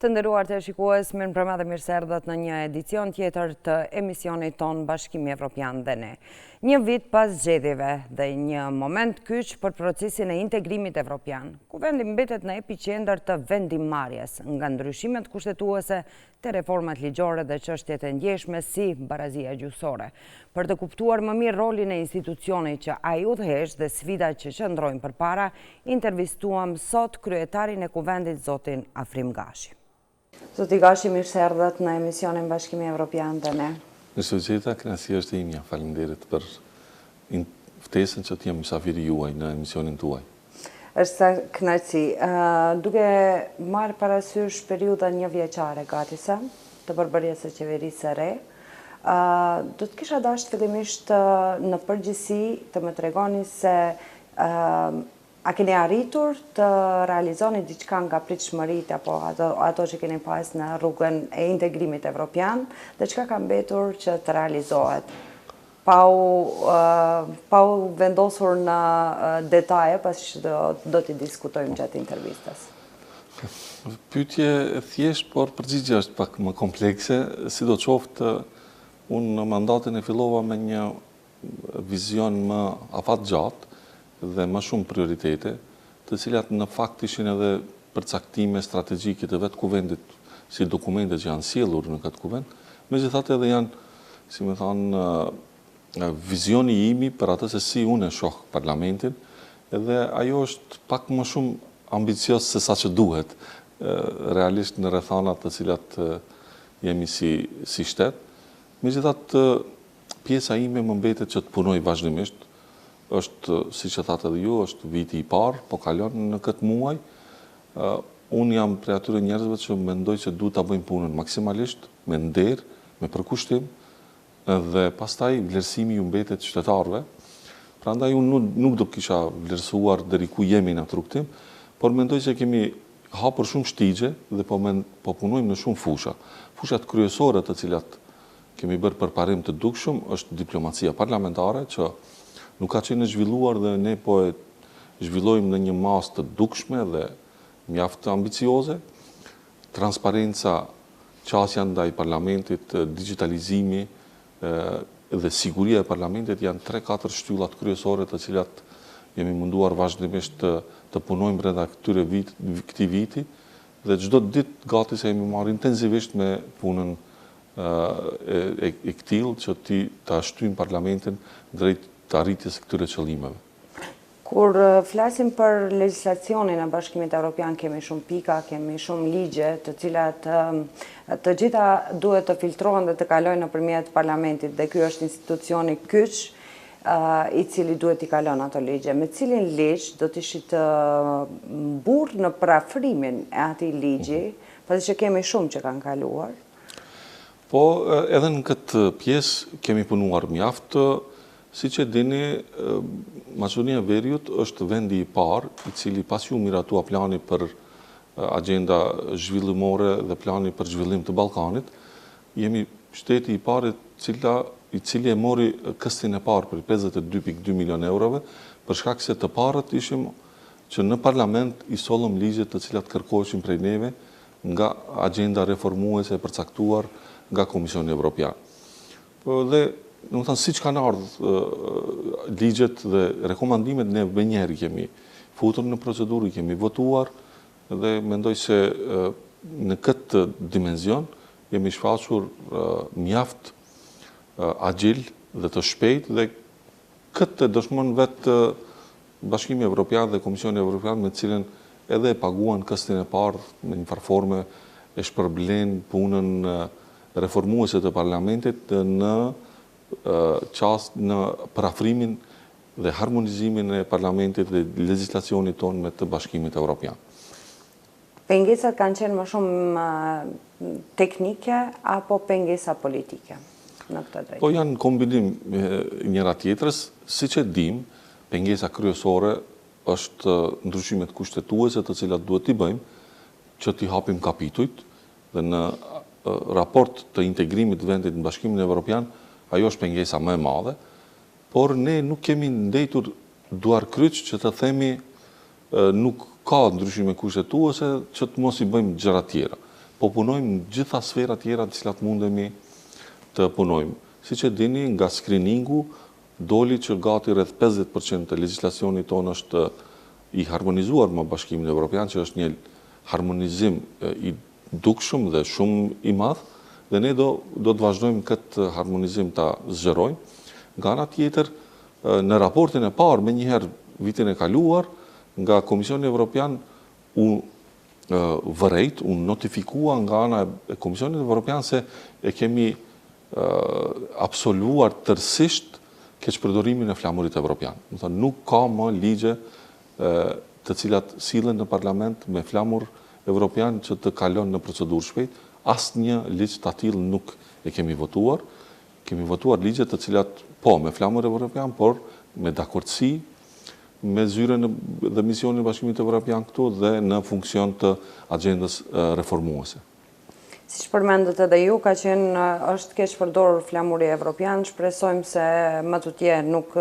Të nderuar teleshikues, mirëmbrëma dhe mirë se erdhët në një edicion tjetër të emisionit tonë Bashkimi Evropian dhe ne. Një vit pas zgjedhjeve dhe një moment kyç për procesin e integrimit evropian, Kuvendi mbetet në epiqendër të vendimmarrjes nga ndryshimet kushtetuese te reformat ligjore dhe çështjet e ndjeshme si barazia gjuhësore. Për të kuptuar më mirë rolin e institucionit që ai udhëheq dhe sfidat që qëndrojnë përpara, intervistuam sot kryetarin e Kuvendit zotin Afrim Gashi. Zoti Gashi, mirë se erdhët në emisionin Bashkimi Evropian dhe ne. Mirë se ju gjeta, kënaqësia është e imja. Faleminderit për ftesën që të jem mysafiri juaj në emisionin tuaj. Është kënaqësi. Duke marrë parasysh periudhën njëvjeçare gati se, të përbërjes së qeverisë së re, do të kisha dashtë fillimisht në përgjithësi të më tregoni se a keni arritur të realizoni diçka nga pritshmëritë apo ato, ato që keni pas në rrugën e integrimit evropian dhe çka ka mbetur që të realizohet? Pa u, pa u vendosur në detaje, pasi që do, do t'i diskutojmë gjatë intervistës. Pyetje e thjeshtë, por përgjigja është pak më komplekse. Sidoqoftë, unë në mandatin e fillova me një vizion më afatgjatë dhe më shumë prioritete, të cilat në fakt ishin edhe përcaktime strategjike të vetë kuvendit si dokumente që janë sjellur në këtë kuvend, megjithatë edhe janë, si me thanë, vizioni imi për atë se si unë e shoh parlamentin, edhe ajo është pak më shumë ambicioz se sa që duhet, realisht në rrethanat të cilat jemi si, si shtet. Megjithatë, Pjesa ime më mbetet që të punoj vazhdimisht, është, siç e thatë edhe ju, është viti i parë, po kalon në këtë muaj. Unë jam prej atyre njerëzve që mendoj që duhet ta bëjmë punën maksimalisht, me nder, me përkushtim, dhe pastaj vlerësimi ju mbetet qytetarëve. Prandaj unë nuk, nuk do kisha vlerësuar deri ku jemi në atë rrugëtim, por mendoj se kemi hapur shumë shtigje dhe po, men, po punojmë në shumë fusha. Fushat kryesore të cilat Kemi bërë përparim të dukshëm, është diplomacia parlamentare që nuk ka qenë e zhvilluar dhe ne po e zhvillojmë në një masë të dukshme dhe mjaft ambicioze. Transparenca, qasja ndaj parlamentit, digjitalizimi dhe siguria e parlamentit janë 3-4 shtyllat kryesore të cilat jemi munduar vazhdimisht të, të punojmë brenda këtyre vit, këtij viti dhe çdo ditë gati se jemi marrë intensivisht me punën e, e, e këtillë që ti ta shtyjmë parlamentin drejt të arritjes së këtyre qëllimeve. Kur flasim për legjislacionin e Bashkimit Evropian, kemi shumë pika, kemi shumë ligje, të cilat të gjitha duhet të filtrohen dhe të kalojnë nëpërmjet parlamentit dhe ky është institucioni kyç i cili duhet t'i kalon ato ligje. Me cilin ligj do të ishit mburrë në përafrimin e atij ligji, pasi që kemi shumë që kanë kaluar? Po, edhe në këtë pjesë kemi punuar mjaft. Siç e dini, Maqedonia e Veriut është vendi i parë, i cili pasi u miratua plani për agjenda zhvillimore dhe plani për zhvillim të Ballkanit, jemi shteti i parë cila, i cili e mori këstin e parë për 52.2 milion eurove, për shkak se të parët ishim që në parlament i sollëm ligjet të cilat kërkoheshin prej neve nga agjenda reformuese e përcaktuar nga Komisioni Evropian. Dhe, domethënë, siç kanë ardhur ligjet dhe rekomandimet, ne menjëherë i kemi futur në procedurë, i kemi votuar dhe mendoj se në këtë dimenzion jemi shfaqur mjaft agjil dhe të shpejtë dhe këtë e dëshmon vetë Bashkimi Evropian dhe Komisioni Evropian me të cilën edhe e paguan këstin e parë në një farë forme e shpërblen punën reformuese të parlamentit në qas në përafrimin dhe harmonizimin e parlamentit dhe legjislacionit tonë me të Bashkimit Evropian. Pengesat kanë qenë më shumë teknike apo pengesa politike në këtë drejtim? Po janë kombinim njëra tjetrës, siç e dimë, pengesa kryesore është ndryshimet kushtetuese të cilat duhet t'i bëjmë, që t'i hapim kapitujt dhe në raport të integrimit të vendit në Bashkimin Evropian, ajo është pengesa më e madhe, por ne nuk kemi ndejtur duarkryq që të themi nuk ka ndryshime kushtetuese që të mos i bëjmë gjëra tjera. Po punojmë në gjitha sferat tjera të cilat mundemi të punojmë. Siç e dini, nga skriningu doli që gati rreth 50% të legjislacionit tonë është i harmonizuar me Bashkimin Evropian, që është një harmonizim i dukshëm dhe shumë i madh, dhe ne do do të vazhdojmë këtë harmonizim ta zgjerojmë. Nga ana tjetër, në raportin e parë menjëherë vitin e kaluar, nga Komisioni Evropian u vërejt, u notifikua nga ana e Komisionit Evropian se e kemi absolvuar tërësisht keqpërdorimin e flamurit evropian. Domethënë, nuk ka më ligje të cilat sillen në parlament me flamur evropian që të kalon në procedurë shpejt, asnjë ligj të atillë nuk e kemi votuar. Kemi votuar ligje të cilat, po, me flamur evropian, por me dakordësi me zyrën dhe misionin e Bashkimit Evropian këtu dhe në funksion të agjendës reformuese. Siç përmendët edhe ju, ka qenë, është keqpërdorur flamuri evropian, shpresojmë se më tutje nuk,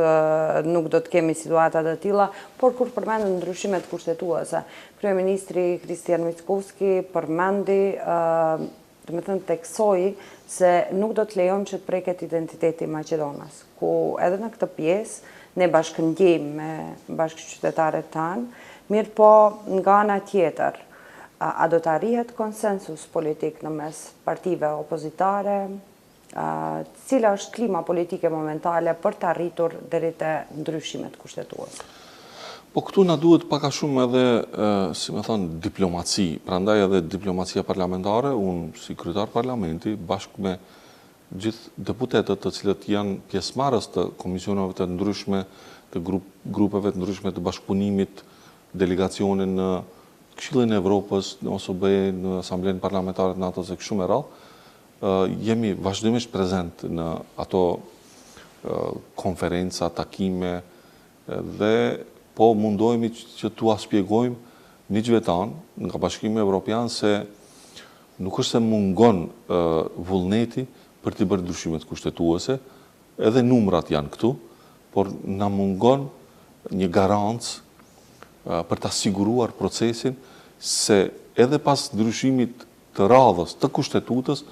nuk do të kemi situata të tilla, por kur përmendët ndryshimet kushtetuese, kryeministri Hristijan Mickoski përmendi, domethënë theksoi se nuk do të lejojmë që të preket identiteti maqedonas, ku edhe në këtë pjesë ne bashkëndjejmë me bashkëqytetarët tanë, mirëpo nga ana tjetër, A do të arrihet konsensus politik në mes partive opozitare? Cila është klima politike momentale për të arritur deri te ndryshimet kushtetuese? Po këtu na duhet pak a shumë edhe, si me thënë, diplomaci. Prandaj edhe diplomacia parlamentare, unë si kryetar parlamenti, bashkë me gjithë deputetët të cilët janë pjesëmarrës të komisioneve të ndryshme, të grupeve të ndryshme të bashkëpunimit, delegacione në Këshillin e Evropës, në OSBE, në Asamblenë Parlamentare të NATO-s e kështu me radhë, jemi vazhdimisht prezent në ato konferenca, takime dhe po mundohemi që t'ua shpjegojmë miqve tanë nga Bashkimi Evropian se nuk është se mungon vullneti për t'i bërë ndryshimet kushtetuese, Edhe numrat janë këtu, por na mungon një garancë për ta siguruar procesin se edhe pas ndryshimit të radhës të Kushtetutës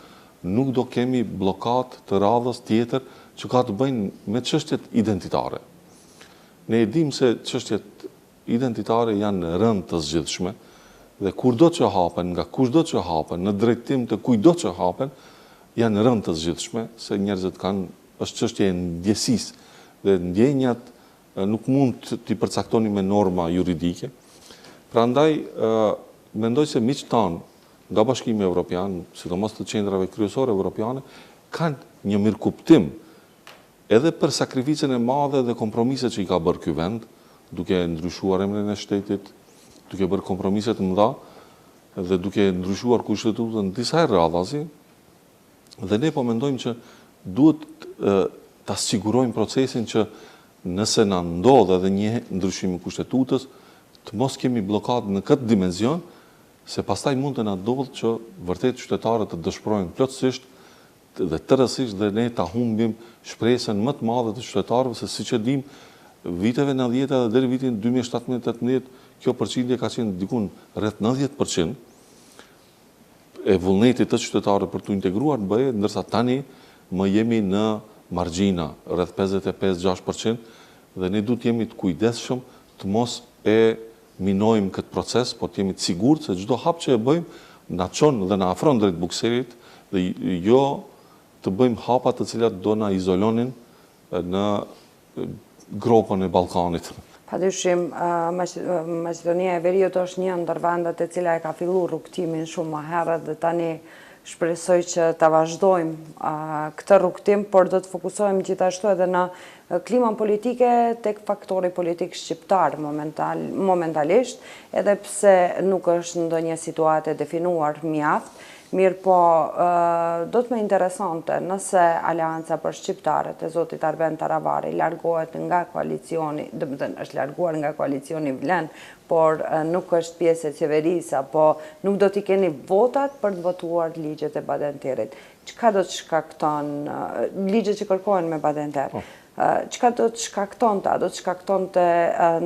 nuk do kemi bllokadë të radhës tjetër që ka të bëjnë me çështjet identitare. Ne e dimë se çështjet identitare janë rëndë të zgjidhshme dhe kurdo që hapen, nga kushdo që hapen, në drejtim të kujtdo që hapen, janë rëndë të zgjidhshme, se njerëzit kanë, është çështje e ndjesisë dhe ndjenjat nuk mund t'i përcaktoni me norma juridike. Prandaj, mendoj se miqtë tanë nga Bashkimi Evropian, sidomos të qendrave kryesore evropiane, kanë një mirëkuptim Edhe për sakrificën e madhe dhe kompromiset që i ka bërë ky vend, duke ndryshuar emrin e shtetit, duke bërë kompromise të mëdha dhe duke ndryshuar kushtetutën disa herë radhazi, dhe ne po mendojmë që duhet ta sigurojmë procesin që nëse na ndodh edhe një ndryshim i kushtetutës, të mos kemi bllokadë në këtë dimension, se pastaj mund të na ndodhë që vërtet qytetarët të dëshpërohen plotësisht dhe tërësisht dhe ne ta humbim shpresën më të madhe të qytetarëve se siç e dimë viteve 90 dhe deri vitin 2017-18 kjo përqindje ka qenë dikun rreth 90% e vullnetit të qytetarëve për t'u integruar në BE, ndërsa tani më jemi në margjina, rreth 55-6% dhe ne duhet të jemi të kujdesshëm të mos e minojmë këtë proces, por të jemi të sigurt se çdo hap që e bëjmë na çon dhe na afron drejt Brukselit dhe jo të bëjmë hapa të cilat do na izolonin në gropën e Ballkanit. Padyshim, Maqedonia e Veriut është një ndër vendet e cila e ka fillu rrugëtimin shumë më herët dhe tani shpresoj që ta vazhdojmë këtë rrugëtim, por do të fokusohem gjithashtu edhe në klimën politike tek faktori politik shqiptar momentalisht, edhe pse nuk është ndonjë situatë e definuar mjaft, mirëpo do të më interesonte nëse Aleanca për Shqiptarët e zotit Arben Taravari largohet nga koalicioni, domethënë është larguar nga koalicioni Vlen, por nuk është pjesë e qeverisë apo nuk do t'i keni votat për të votuar ligjet e Badenterit. Çka do të shkakton, ligjet që kërkohen me Badenter, po. çka do të shkaktonte, a do të shkaktonte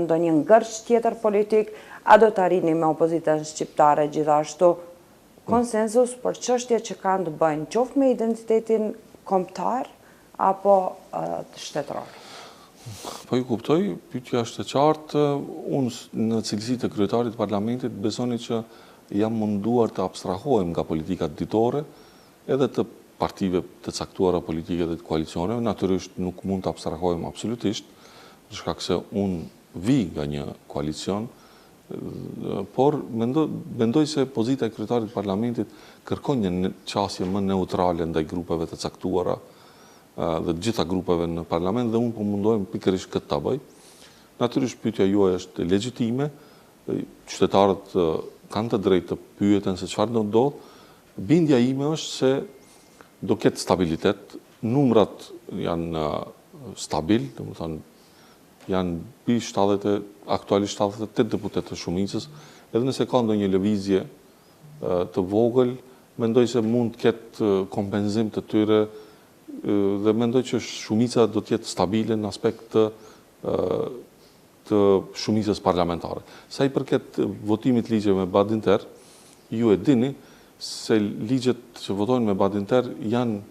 ndonjë ngërç tjetër politik, a do të arrini me opozitën shqiptare gjithashtu? Konsensus për çështje që kanë të bëjnë qoftë me identitetin kombëtar apo shtetëror. Po ju kuptoj, pyetja është e qartë. Unë në cilësi të kryetarit të parlamentit besoni që jam munduar të abstrahohem nga politikat ditore, edhe të partive të caktuara politike dhe të koalicioneve, natyrisht nuk mund të abstrahohem absolutisht, për shkak se unë vij nga një koalicion, por mendoj se pozita e kryetarit të parlamentit kërkon një qasje më neutrale ndaj grupeve të caktuara dhe të gjitha grupeve në parlament dhe unë po mundohem pikërisht këtë ta bëj. Natyrisht pyetja juaj është legjitime, qytetarët kanë të drejtë të pyeten se çfarë do ndodhë. Bindja ime është se do ketë stabilitet, numrat janë stabil, domethënë Janë mbi 70, aktualisht 78 deputetë të shumicës, edhe nëse ka ndonjë lëvizje të vogël, mendoj se mund të ketë kompenzim të tyre dhe mendoj që shumica do të jetë stabile në aspekt të të shumicës parlamentare. Sa i përket votimit ligjeve me Badinter, ju e dini se ligjet që votohen me Badinter janë,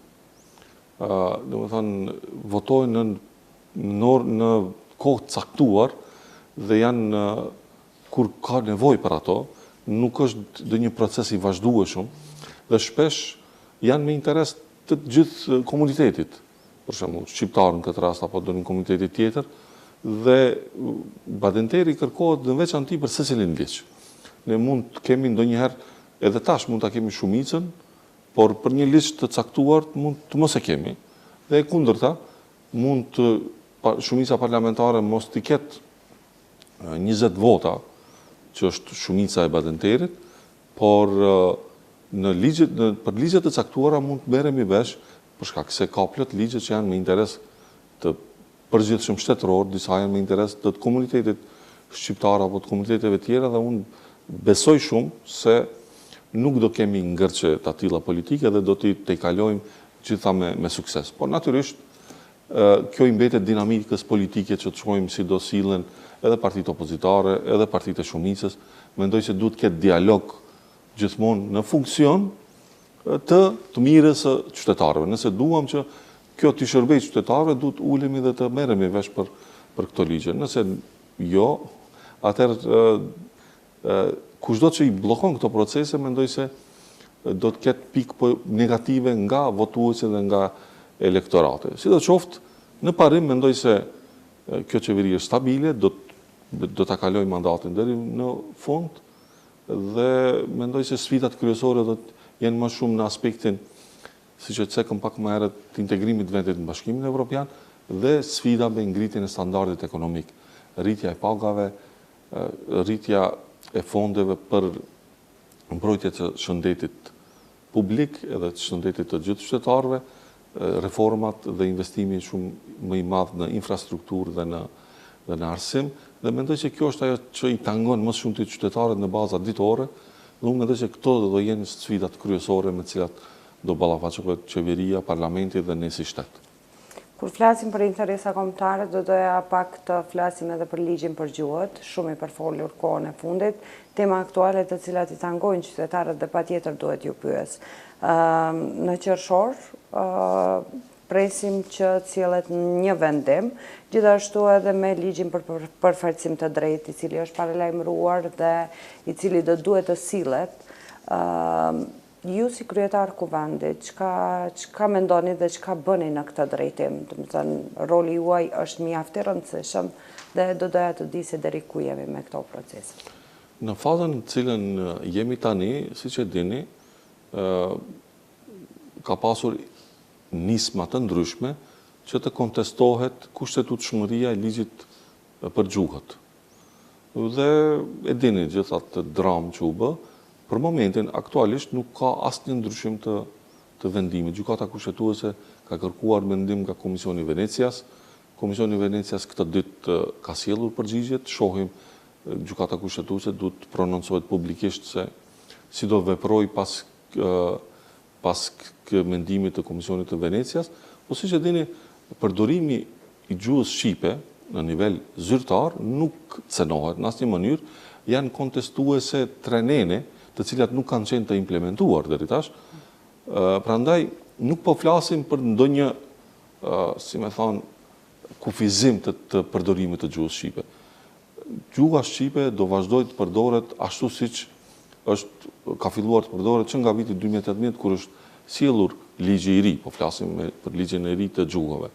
domethënë, votohen në në në kohë të caktuar dhe janë kur ka nevojë për ato, nuk është ndonjë proces i vazhdueshëm dhe shpesh janë me interes të gjithë komunitetit, për shembull shqiptar në këtë rast apo ndonjë komuniteti tjetër dhe badinteri kërkohet në veçanti për secilin ligj. Ne mund të kemi ndonjëherë edhe tash mund ta kemi shumicën, por për një ligj të caktuar mund të mos e kemi. Dhe e kundërta, mund të shumica parlamentare mos t'i ketë 20 vota, që është shumica e Badinterit, por në ligjet, në, për ligjet e caktuara mund të merremi vesh, për shkak se ka plot ligje që janë me interes të përgjithshëm shtetëror, disa janë me interes të komunitetit shqiptar apo të komuniteteve tjera dhe unë besoj shumë se nuk do kemi ngërçe të tilla politike dhe do t'i tejkalojmë gjitha me, me sukses. Por natyrisht, kjo i mbetet dinamikës politike që të shohim si do sillen edhe partitë opozitare, edhe partitë e shumicës. Mendoj se duhet të ketë dialog gjithmonë në funksion të të mirës së qytetarëve. Nëse duam që kjo t'i shërbejë qytetarëve, duhet të ulemi dhe të merremi vesh për për këto ligje. Nëse jo, atëherë Kushdo që i bllokon këto procese, mendoj se do të ketë pikë po negative nga votuesit dhe nga elektorati. Sidoqoftë, në parim mendoj se kjo qeveri është stabile, do do ta kalojë mandatin deri në fund dhe mendoj se sfidat kryesore do të jenë më shumë në aspektin siç e cekëm pak më herët, të integrimit të vendit në Bashkimin Evropian dhe sfida me ngritjen e standardit ekonomik, rritja e pagave, rritja e fondeve për mbrojtje të shëndetit publik edhe të shëndetit të gjithë qytetarëve, reformat dhe investimi shumë më i madh në infrastrukturë dhe në dhe në arsim dhe mendoj se kjo është ajo që i tangon më së shumti qytetarët në baza ditore dhe unë mendoj se këto do jenë sfidat kryesore me të cilat do ballafaqohet qeveria, parlamenti dhe ne si shtet. Kur flasim për interesa kombëtare, do doja pak të flasim edhe për ligjin për gjuhët, shumë i përfolur kohën e fundit, tema aktuale të cilat i tangojnë qytetarët dhe patjetër duhet ju pyes. Në qershor, presim që të sillet një vendim, gjithashtu edhe me ligjin për përfaqësim të drejtë, i cili është paralajmëruar dhe i cili do duhet të sillet, Ju si kryetar Kuvendit, çka çka mendoni dhe çka bëni në këtë drejtim? Domethënë, roli juaj është mjaft i rëndësishëm dhe do doja të di se deri ku jemi me këto procese. Në fazën në të cilën jemi tani, siç e dini, ka pasur nisma të ndryshme që të kontestohet kushtetutshmëria e ligjit për gjuhët. Dhe e dini gjithë atë dramë që u bë, për momentin aktualisht nuk ka asnjë ndryshim të të vendimit. Gjykata Kushtetuese ka kërkuar mendim nga Komisioni i Venecias. Komisioni i Venecias këto ditë ka sjellur përgjigjet, shohim Gjykata Kushtetuese duhet të prononcohet publikisht se si do veprojë pas pas mendimit të Komisionit të Venecias, po siç e dini, përdorimi i gjuhës shqipe në nivel zyrtar nuk cenohet në asnjë mënyrë, janë kontestuese tre nene, të cilat nuk kanë qenë të implementuar deri tash. Prandaj nuk po flasim për ndonjë, si me thanë, kufizim të, të përdorimit të gjuhës shqipe. Gjuha shqipe do vazhdojë të përdoret ashtu siç është ka filluar të përdoret që nga viti 2018 kur është sjellur ligji i ri, po flasim me, për ligjin e ri të gjuhëve.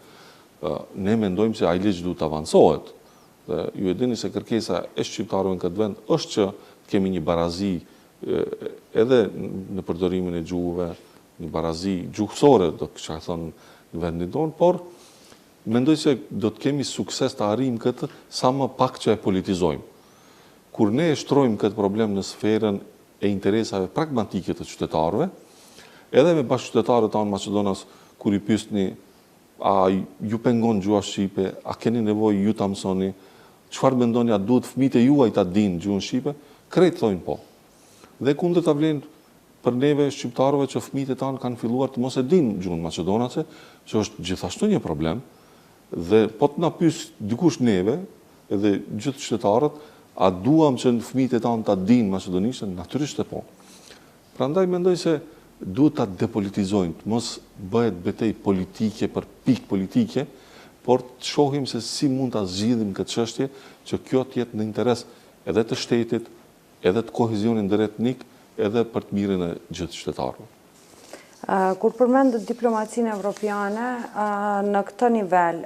Ne mendojmë se ai ligj duhet të avancohet. Dhe ju e dini se kërkesa e shqiptarëve në këtë vend është që të kemi një barazi edhe në përdorimin e gjuhëve, një barazi gjuhësore, do të kisha thënë në vendin tonë, por mendoj se do të kemi sukses të arrijmë këtë sa më pak që e politizojmë. Kur ne e shtrojmë këtë problem në sferën e interesave pragmatike të qytetarëve, edhe me bashkëqytetarët tanë maqedonas, kur i pyesni a ju pengon gjuha shqipe, a keni nevojë ju ta mësoni, çfarë mendoni a duhet fëmijët e juaj ta dinë gjuhën shqipe, krejt thonë po. Dhe e kundërta vlen për neve shqiptarëve që fëmijët e tanë kanë filluar të mos e dinë gjuhën maqedonase, që është gjithashtu një problem, dhe po të na pyes dikush neve, edhe gjithë qytetarët, a duam që fëmijët e tanë ta dinë maqedonishtën, natyrisht e po. Prandaj mendoj se duhet ta depolitizojmë, të mos bëhet betejë politike për pikë politike, por të shohim se si mund ta zgjidhim këtë çështje që kjo të jetë në interes edhe të shtetit, edhe të kohezionit ndëretnik, edhe për të mirën e gjithë qytetarëve. Kur përmendët diplomacinë evropiane, në këtë nivel,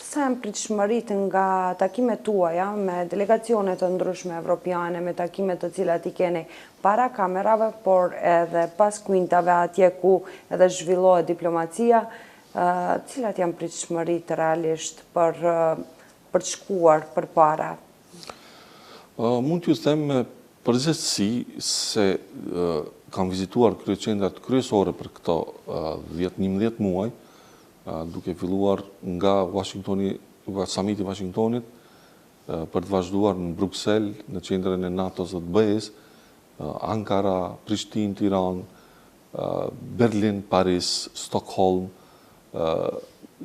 sa janë pritshmëritë nga takimet tuaja me delegacione të ndryshme evropiane, me takimet të cilat i keni para kamerave, por edhe pas kuintave atje ku edhe zhvillohet diplomacia, cilat janë pritshmëritë realisht për për të shkuar përpara? Mund t'ju them me përgjegjësi se kam vizituar kryeqendrat kryesore për këto 10-11 muaj, duke filluar nga Washingtoni, samiti i Washingtonit, për të vazhduar në Bruksel, në qendrën e NATO-s dhe të BE-së, Ankara, Prishtinë, Tiranë, Berlin, Paris, Stockholm,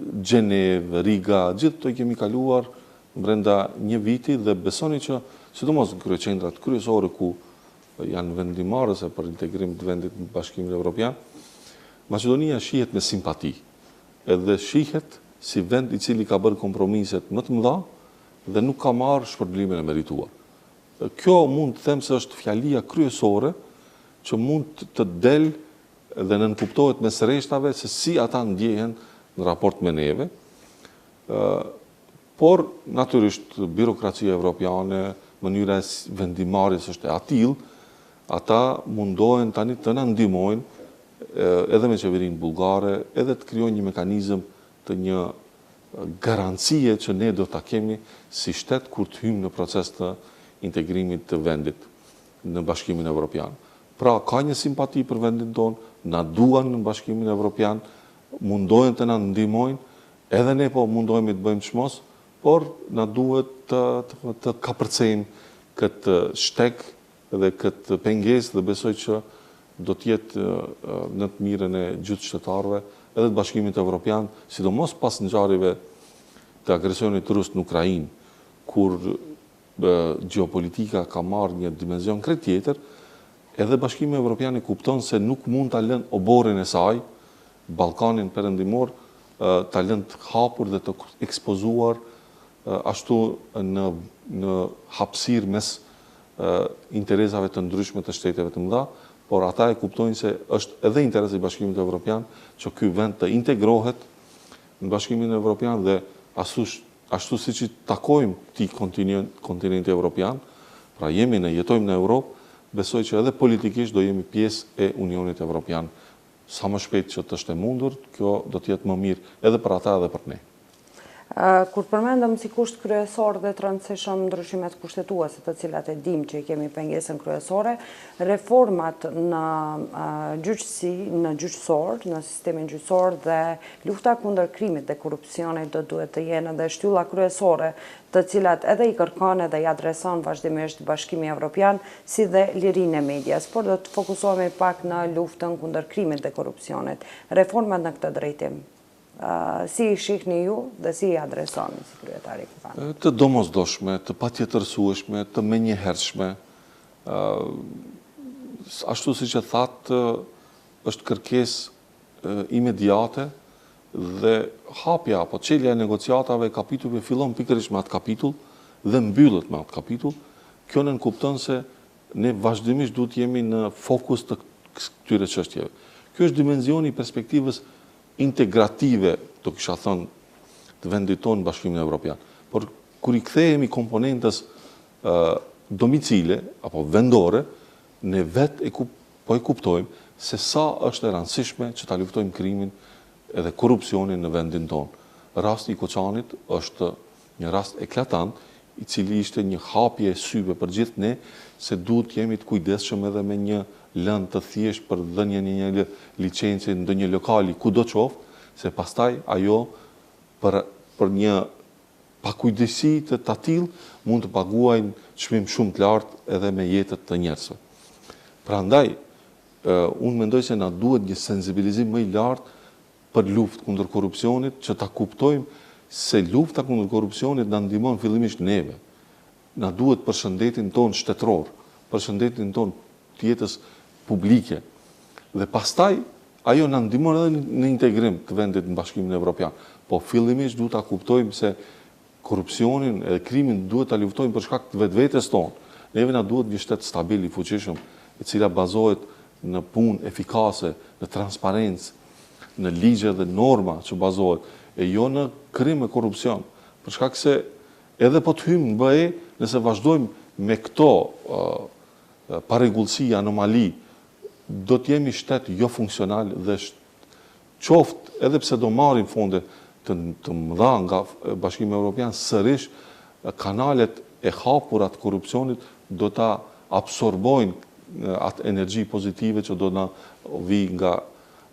Gjenevë, Riga, gjithë këto i kemi kaluar brenda një viti dhe besoni që sidomos në kryeqendrat kryesore ku janë vendimmarrëse për integrim të vendit në Bashkimin Evropian, Maqedonia shihet me simpati edhe shihet si vend i cili ka bërë kompromiset më të mëdha dhe nuk ka marrë shpërblimin e merituar. Kjo mund të them se është fjalia kryesore që mund të del dhe nënkuptohet mes rreshtave se si ata ndjehen në raport me neve. Por, natyrisht, birokracia evropiane, mënyra e vendimmarrjes është e atillë, ata mundohen tani të na ndihmojnë edhe me qeverinë bullgare, edhe të krijojnë një mekanizëm të një garancie që ne do ta kemi si shtet kur të hyjmë në proces të integrimit të vendit në Bashkimin Evropian. Pra, ka një simpati për vendin tonë, na duan në Bashkimin Evropian, mundohen të na ndihmojnë, edhe ne po mundohemi të bëjmë çmos, por na duhet të, të, të kapërcejmë këtë shteg dhe këtë pengesë dhe besoj që do të jetë në të mirën e gjithë qytetarëve edhe të Bashkimit Evropian, sidomos pas ngjarjeve të agresionit rus në Ukrainë, kur gjeopolitika ka marrë një dimension krejt tjetër, edhe Bashkimi Evropian e kupton se nuk mund ta lënë oborrin e saj, Ballkanin Perëndimor, ta lënë të hapur dhe të ekspozuar ashtu në në hapësirë mes interesave të ndryshme të shteteve të mëdha, por ata e kuptojnë se është edhe interes i Bashkimit Evropian që ky vend të integrohet në Bashkimin Evropian dhe ashtu ashtu siç i takojmë këtij kontinenti evropian, pra jemi ne jetojmë në Europë, besoj që edhe politikisht do jemi pjesë e Unionit Evropian sa më shpejt që të është e mundur, kjo do të jetë më mirë edhe për ata edhe për ne. Kur përmendëm si kusht kryesor dhe të rëndësishëm ndryshimet kushtetuese, të cilat e dimë që i kemi pengesën kryesore, reformat në gjyqësi, në gjyqësor, në sistemin gjyqësor dhe lufta kundër krimit dhe korrupsionit do duhet të jenë edhe shtylla kryesore, të cilat edhe i kërkon edhe i adreson vazhdimisht Bashkimi Evropian, si dhe lirinë e medias. Por do të fokusohemi pak në luftën kundër krimit dhe korrupsionit. Reformat në këtë drejtim. Si i shihni ju dhe si i adresoni si kryetar i Kuvendit? Të domosdoshme, të patjetërsueshme, të menjëhershme. Ashtu siç e thatë, është kërkesë imediate dhe hapja apo çelja e negociatave e kapitujve fillon pikërisht me atë kapitull dhe mbyllet me atë kapitull. Kjo nënkupton se ne vazhdimisht duhet të jemi në fokus të këtyre çështjeve. Ky është dimensioni i perspektivës integrative, do kisha thënë, të vendit tonë në Bashkimin Evropian. Por kur i kthehemi komponentës domicile apo vendore, ne vetë e kup, po e kuptojmë se sa është e rëndësishme që ta luftojmë krimin edhe korrupsionin në vendin tonë. Rasti i Koçanit është një rast eklatant, i cili ishte një hapje e syve për gjithë ne se duhet të jemi të kujdesshëm edhe me një lëndë të thjeshtë për dhënien e një licence ndonjë lokali kudo qoftë, se pastaj ajo për për një pakujdesi të atillë mund të paguajnë çmim shumë të lartë edhe me jetët të njerëzve. Prandaj, unë mendoj se na duhet një sensibilizim më i lartë për luftë kundër korrupsionit, që ta kuptojmë se lufta kundër korrupsionit na ndihmon fillimisht neve. Na duhet për shëndetin tonë shtetëror, për shëndetin tonë të jetës publike. Dhe pastaj ajo na ndihmon edhe në integrim të vendit në Bashkimin Evropian. Po fillimisht duhet ta kuptojmë se Korrupsionin edhe krimin duhet ta luftojmë për shkak të vetvetes tonë. Neve na duhet një shtet stabil i fuqishëm, e cila bazohet në punë efikase, në transparencë, në ligje dhe norma që bazohet, e jo në krim e korrupsion. Për shkak se edhe po të hyjmë në BE, nëse vazhdojmë me këto parregullsi, anomali, do të jemi shtet jofunksional dhe Qoftë edhe pse do marrim fonde të të mëdha nga Bashkimi Evropian, sërish kanalet e hapura të korrupsionit do ta absorbojnë atë energji pozitive që do na vijë nga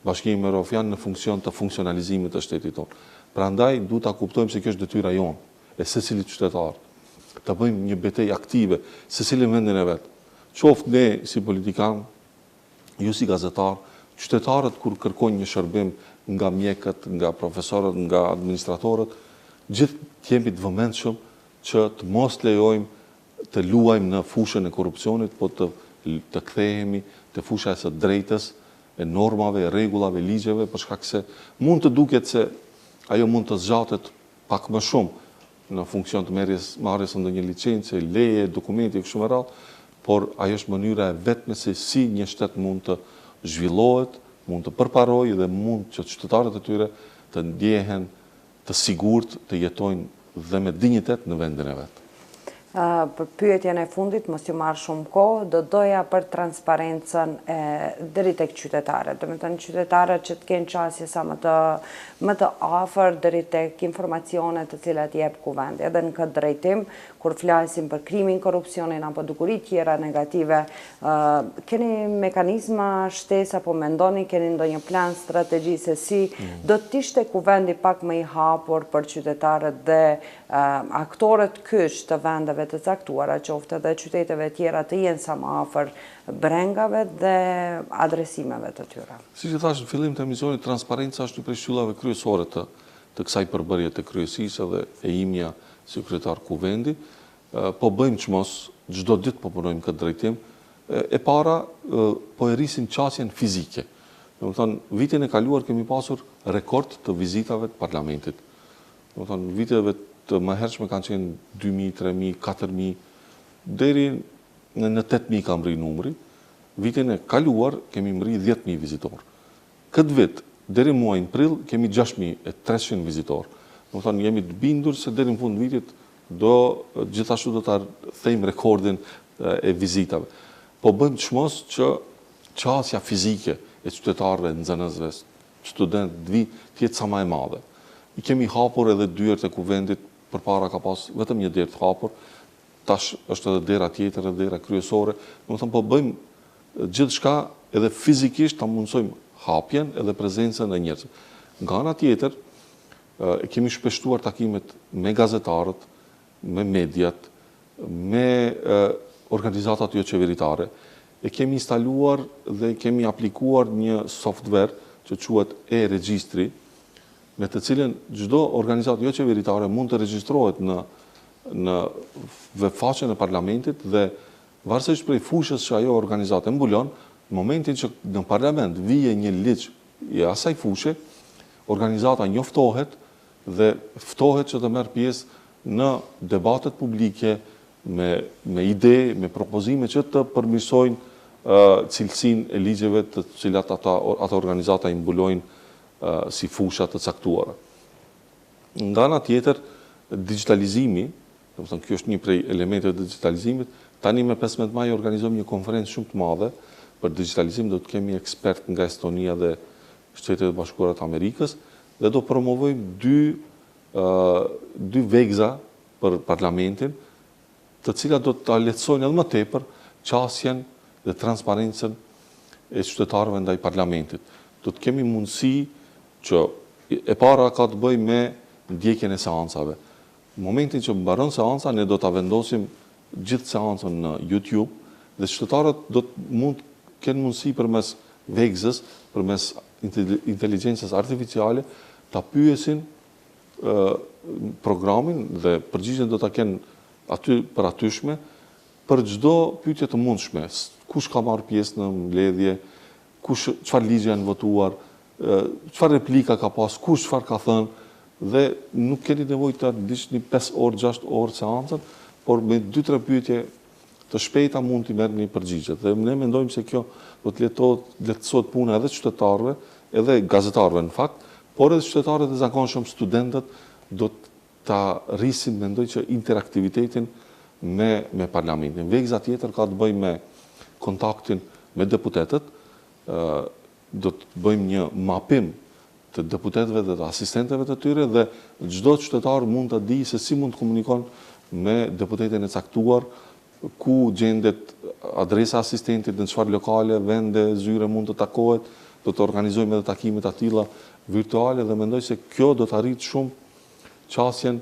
Bashkimi Evropian në funksion të funksionalizimit të shtetit tonë. Prandaj duhet ta kuptojmë se kjo është detyra jonë, e secilit qytetar, të bëjmë një betejë aktive, secili në vendin e vet. Qoftë ne si politikanë, ju si gazetar, qytetarët kur kërkojnë një shërbim nga mjekët, nga profesorët, nga administratorët, gjithë të jemi të vëmendshëm që të mos lejojmë të luajmë në fushën e korrupsionit, po të të kthehemi te fusha e së drejtës, e normave, e rregullave, ligjeve, për shkak se mund të duket se ajo mund të zgjatet pak më shumë në funksion të merrjes, marrjes së ndonjë licence, leje, dokumenti e kështu me radhë, por ajo është mënyra e vetme se si një shtet mund të zhvillohet, mund të përparojë dhe mund që qytetarët e tyre të ndjehen të sigurt, të jetojnë dhe me dinjitet në vendin e vet. Për pyetjen e fundit, mos ju marr shumë kohë, do doja për transparencën e deri tek qytetarët. Domethënë qytetarët që të kenë qasje sa më të më të afër deri tek informacionet të cilat jep Kuvendi. Edhe në këtë drejtim, kur flasim për krimin, korrupsionin apo dukuri tjera negative, keni mekanizma shtesë apo mendoni keni ndonjë plan strategji se si mm. do të ishte Kuvendi pak më i hapur për qytetarët dhe aktorët kyç të vendeve të caktuara, qoftë edhe qyteteve tjera të jenë sa më afër brengave dhe adresimeve të tyre. Siç e thashë në fillim të emisionit, transparenca është një prej shtyllave kryesore të të kësaj përbërje të kryesisë edhe e imja si kryetar Kuvendi. Po bëjmë çmos, çdo ditë po punojmë në këtë drejtim. E para, po e rrisim qasjen fizike. Domethënë, vitin e kaluar kemi pasur rekord të vizitave të parlamentit. Domethënë, viteve të mëhershme kanë qenë 2.000, 3.000, 4.000, deri në, në 8.000 ka mri numri. Vitin e kaluar kemi mri 10.000 vizitorë. Këtë vit, deri muajin prill, kemi 6.300 vizitorë. Domethënë, jemi të bindur se deri në fund vitit do gjithashtu do ta thejmë rekordin e vizitave. Po bëjmë çmos që qasja fizike e qytetarëve, nxënësve, studentë të vijnë, të jetë sa ma e madhe. I kemi hapur edhe dyert e Kuvendit, përpara ka pas vetëm një derë të hapur, tash është edhe dera tjetër, edhe dera kryesore. Domethënë po bëjmë gjithçka edhe fizikisht ta mundësojmë hapjen edhe prezencën e njerëzve. Nga ana tjetër, e kemi shpeshtuar takimet me gazetarët, me mediat, me organizatat joqeveritare, e kemi instaluar dhe kemi aplikuar një software që quhet e-regjistri, me të cilën çdo organizatë joqeveritare mund të regjistrohet në në webfaqen e parlamentit dhe varësisht prej fushës që ajo organizatë e mbulon, Në momentin që në parlament vije një ligj i asaj fushe, organizata njoftohet dhe ftohet që të merr pjesë në debatet publike me me ide, me propozime që të përmirësojnë cilësinë e ligjeve të cilat ata ato organizata i mbulojnë si fusha të caktuara. Nga ana tjetër, digjitalizimi, domethënë ky është një prej elementeve të digjitalizimit, tani me 15 maj organizojmë një konferencë shumë të madhe për digjitalizim, do të kemi ekspertë nga Estonia dhe Shtetet e Bashkuara të Amerikës dhe do promovojmë dy dy vegza për parlamentin, të cilat do ta lehtësojnë edhe më tepër qasjen dhe transparencën e qytetarëve ndaj parlamentit. Do të kemi mundësi që e para ka të bëjë me ndjekjen e seancave. Në momentin që mbaron seanca, ne do ta vendosim gjithë seancën në YouTube dhe qytetarët do të mund të kenë mundësi përmes vegzës, përmes inteligjencës artificiale, ta pyesin programin dhe përgjigjen do ta kenë aty për atyshme për çdo pyetje të mundshme, kush ka marrë pjesë në mbledhje, kush çfarë ligje janë votuar, çfarë replika ka pas, kush çfarë ka thënë dhe nuk keni nevojë ta ndiqni 5 orë, 6 orë seancën, por me 2-3 pyetje të shpejta mund t'i merrni përgjigjet. Dhe ne mendojmë se kjo do të lehtësohet puna edhe qytetarëve, edhe gazetarëve në fakt, por edhe qytetarët e zakonshëm, studentët do ta rrisin mendoj që interaktivitetin me me parlamentin. Vegza tjetër ka të bëjë me kontaktin me deputetët, do të bëjmë një mapim të deputetëve dhe të asistentëve të tyre dhe çdo qytetar mund të dijë se si mund të komunikon me deputetin e caktuar, ku gjendet adresa e asistentit, në çfarë lokale, vende, zyre mund të takohet, do të organizojmë edhe takime të tilla virtuale dhe mendoj se kjo do ta rritë shumë qasjen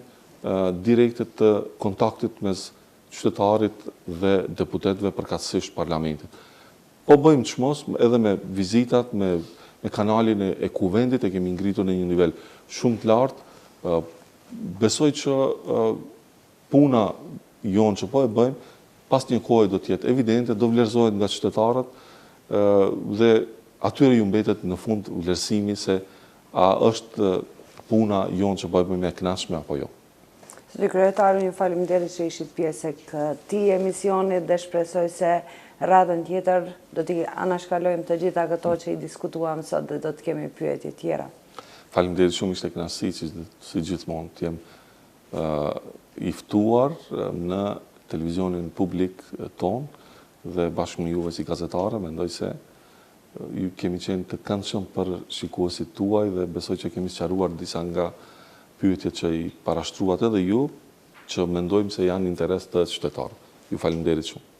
direkte të kontaktit mes qytetarit dhe deputetëve përkatësisht parlamentit. Po bëjmë çmos edhe me vizitat, me me kanalin e, e kuvendit e kemi ngritur në një nivel shumë të lartë. Besoj që puna jonë që po e bëjmë, pas një kohe do të jetë evidente, do vlerësohet nga qytetarët dhe atyre ju mbetet në fund vlerësimi se a është puna jonë që po e bëjmë e kënaqshme apo jo. Zoti kryetar, unë ju faleminderit që ishit pjesë e këtij emisioni dhe shpresoj se radhën tjetër do t'i anashkalojmë të gjitha këto që i diskutuam sot dhe do të kemi pyetje tjera. Faleminderit shumë, ishte kënaqësi që si gjithmonë të jem i ftuar në televizionin publik tonë dhe bashkë me juve si gazetare, mendoj se Ju kemi qenë të këndshëm për shikuesit tuaj dhe besoj që kemi sqaruar disa nga pyetjet që i parashtruat edhe ju, që mendojmë se janë interes të qytetarëve. Ju faleminderit shumë.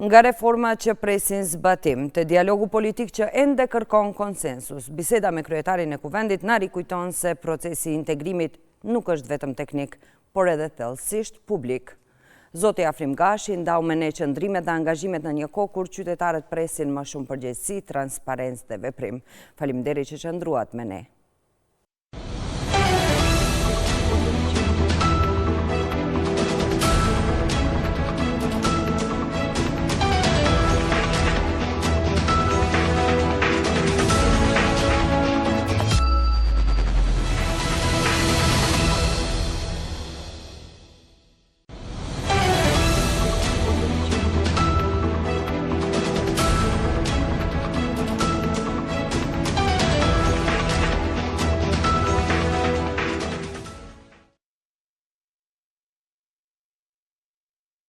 Nga reformat që presin zbatim, te dialogu politik që ende kërkon konsensus, biseda me kryetarin e Kuvendit na rikujton se procesi i integrimit nuk është vetëm teknik, por edhe thellësisht publik. Zoti Afrim Gashi ndau me ne qëndrimet dhe angazhimet në një kohë kur qytetarët presin më shumë përgjegjësi, transparencë dhe veprim. Faleminderit që qëndruat me ne.